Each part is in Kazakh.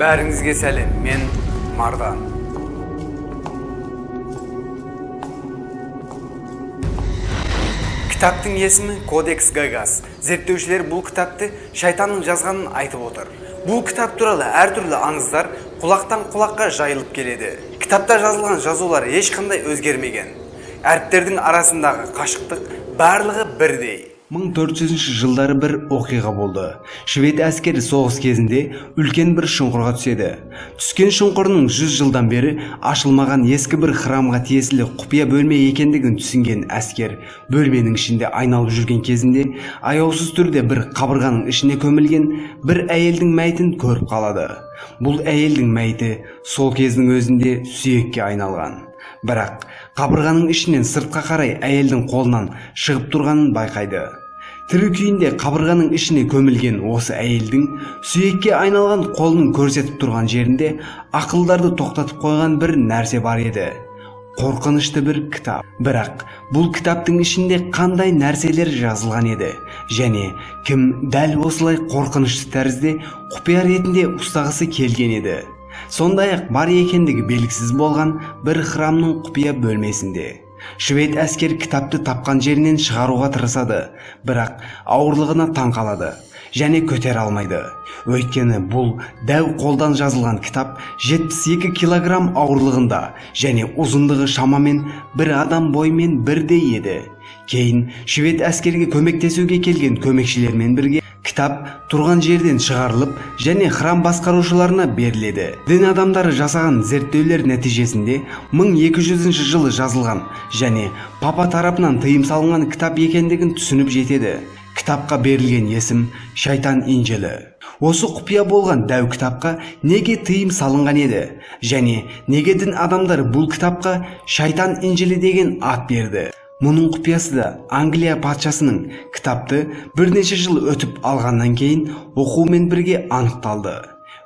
Бәріңізге сәлем, мен Мардан. Кітаптың есімі Кодекс Гагас. Зерттеушілер бұл кітапты шайтанның жазғанын айтып отыр. Бұл кітап туралы әртүрлі аңыздар құлақтан құлаққа жайылып келеді. Кітапта жазылған жазулар ешқандай өзгермеген. Әріптердің арасындағы қашықтық барлығы бірдей. 1400 жылдары бір оқиға болды. Швед әскері соғыс кезінде үлкен бір шұңқырға түседі. Түскен шұңқырының 100 жылдан бері ашылмаған ескі бір храмға тиесілі құпия бөлме екендігін түсінген әскер бөлменің ішінде айналып жүрген кезінде аяусыз түрде бір қабырғаның ішіне көмілген бір әйелдің мәйітін көріп қалады. Бұл әйелдің мәйіті сол кездің өзінде сүйекке айналған. Бірақ қабырғаның ішінен сыртқа қарай әйелдің қолынан шығып тұрғанын байқайды. Тірі күйінде қабырғаның ішіне көмілген осы әйелдің сүйекке айналған қолының көрсетіп тұрған жерінде ақылдарды тоқтатып қойған бір нәрсе бар еді. Қорқынышты бір кітап. Бірақ бұл кітаптың ішінде қандай нәрселер жазылған еді және кім дәл осылай қорқынышты тәрізде құпия ретінде ұстағысы келген еді? Сондай-ақ бар екендігі белгісіз болған бір храмның құпия бөлмесінде. Швед әскер кітапты тапқан жерінен шығаруға тырысады, бірақ ауырлығына таң қалады және көтере алмайды. Өйткені бұл дәу қолдан жазылған кітап 72 килограмм ауырлығында және ұзындығы шамамен бір адам бойымен бірдей еді. Кейін швед әскерге көмектесуге келген көмекшілермен бірге кітап тұрған жерден шығарылып және храм басқарушыларына беріледі. Дін адамдары жасаған зерттеулер нәтижесінде 1200 жылы жазылған және папа тарапынан тыйым салынған кітап екендігін түсініп жетеді. Кітапқа берілген есім Шайтан Инжілі. Осы құпия болған дәу кітапқа неге тыйым салынған еді және неге дін адамдары бұл кітапқа Шайтан Инжілі деген ат берді? Мұның құпиясы да Англия патшасының кітапты бірнеше жыл өтіп алғаннан кейін оқумен бірге анықталды.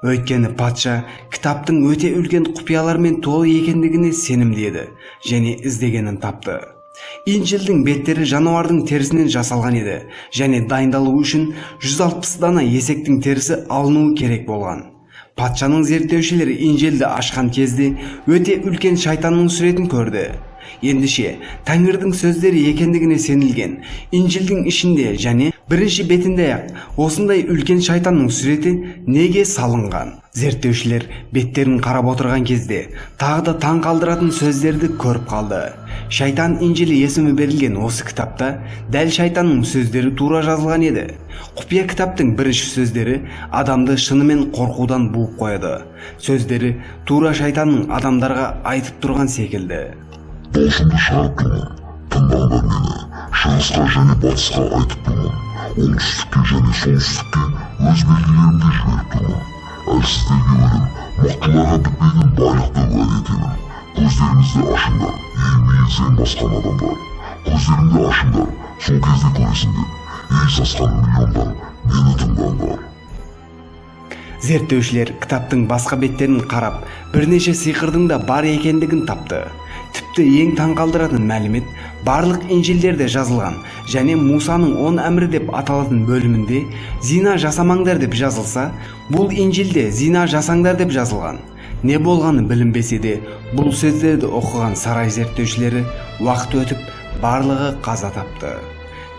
Өйткені патша кітаптың өте үлкен құпиялармен толы екендігіне сенімді еді және іздегенін тапты. Инжилдің беттері жануардың терісінен жасалған еді және дайындалу үшін 160 дана есектің терісі алынуы керек болған. Патшаның зерттеушілері Инжилді ашқан кезде өте үлкен шайтанның суретін көрді. Ендеше, Тәңірдің сөздері екендігіне сенілген Инжилдің ішінде және бірінші бетінде-ақ осындай үлкен шайтанның суреті неге салынған? Зерттеушілер беттерін қарап отырған кезде тағы да таң қалдыратын сөздерді көріп қалды. Шайтан Инжілі есімі берілген осы кітапта дәл шайтанның сөздері тура жазылған еді. Құпия кітаптың бірінші сөздері адамды шынымен қорқудан буып қояды. Сөздері тура шайтанның адамдарға айтып тұрған секілді. Даусымды шығарып тұрмын, тыңдаңдар мені. Шығысқа және батысқа айтып тұрмын, оңтүстікке және солтүстікке өз белгілерімді жіберіп тұрмын. Әлсіздерге өлім, мықтыларға бітпейтін байлықты уәде етемін. Көздеріңізді ашыңдар, ей мейірсен басқан адамдар. Көздеріңді ашыңдар, сол кезде көресіңдер. Ей сасқан миллиондар, мені тыңдаңдар. Зерттеушілер кітаптың басқа беттерін қарап, бірнеше сиқырдың да бар екендігін тапты. Тіпті ең таңқалдыратын мәлімет барлық Инжилдерде жазылған және Мусаның 10 әмірі деп аталатын бөлімінде зина жасамаңдар деп жазылса, бұл Инжилде зина жасаңдар деп жазылған. Не болғаны білінбесе де, бұл сөздерді оқыған сарай зерттеушілері уақыт өтіп барлығы қаза тапты.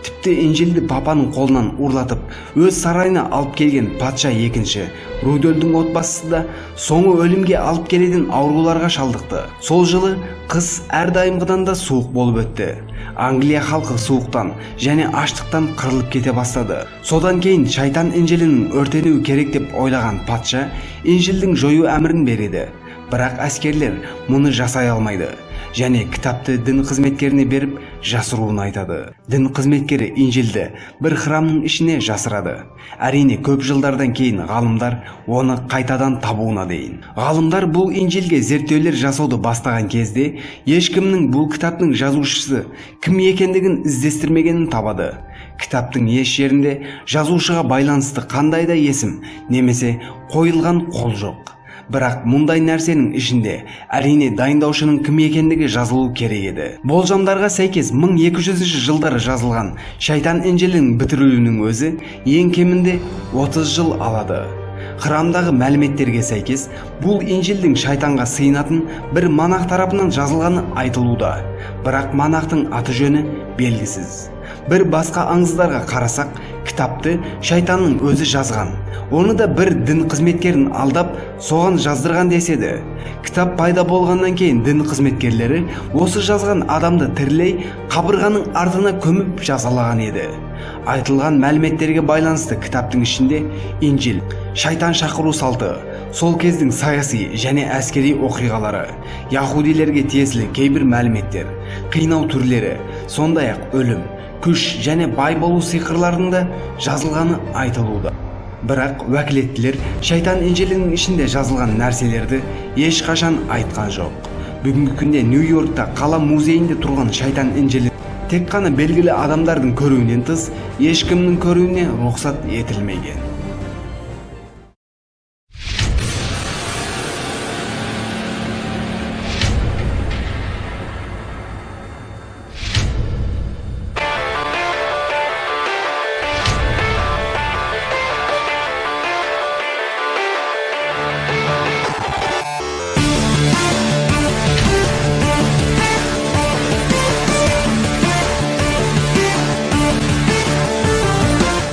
Тіпті Инжилді папаның қолынан ұрлатып, өз сарайына алып келген патша екінші Рудольдің отбасысы да соңы өлімге алып келетін ауруларға шалдықты. Сол жылы қыс әрдайымғыдан да суық болып өтті. Англия халқы суықтан және аштықтан қырылып кете бастады. Содан кейін шайтан Инжилінің өртенуі керек деп ойлаған патша Инжилдің жою әмірін береді. Бірақ әскерлер мұны жасай алмайды және кітапты дін қызметкеріне беріп жасыруын айтады. Дін қызметкері Инжилді бір храмның ішіне жасырады. Әрине, көп жылдардан кейін ғалымдар оны қайтадан табуына дейін. Ғалымдар бұл Инжилге зерттеулер жасауды бастаған кезде ешкімнің бұл кітаптың жазушысы кім екендігін іздестірмегенін табады. Кітаптың еш жерінде жазушыға байланысты қандай да есім немесе қойылған қол жоқ. Бірақ мұндай нәрсенің ішінде әрине дайындаушының кім екендігі жазылу керек еді. Болжамдарға сәйкес 1200 жылдары жазылған Шайтан Інжілінің бітірілуінің өзі ең кемінде 30 жыл алады. Храмдағы мәліметтерге сәйкес, бұл Инжилдің шайтанға сыйынатын бір монах тарапынан жазылғаны айтылуда. Бірақ монахтың аты жөні белгісіз. Бір басқа аңыздарға қарасақ, кітапты шайтанның өзі жазған. Оны да бір дін қызметкерін алдап, соған жаздырған деседі. Кітап пайда болғаннан кейін дін қызметкерлері осы жазған адамды тірілей қабырғаның артына көміп жазалаған еді. Айтылған мәліметтерге байланысты кітаптың ішінде Инжил, шайтан шақыру салты, сол кездің саяси және әскери оқиғалары, яхудилерге тиесілі кейбір мәліметтер, қинау түрлері, сондай-ақ өлім, күш және бай болу сиқырларының да жазылғаны айтылуда. Бірақ уәкілеттілер шайтан Инжилінің ішінде жазылған нәрселерді ешқашан айтқан жоқ. Бүгінгі күнде Нью-Йоркта қала музейінде тұрған шайтан Инжилі тек қана белгілі адамдардың көруінен тыс ешкімнің көруіне рұқсат етілмеген.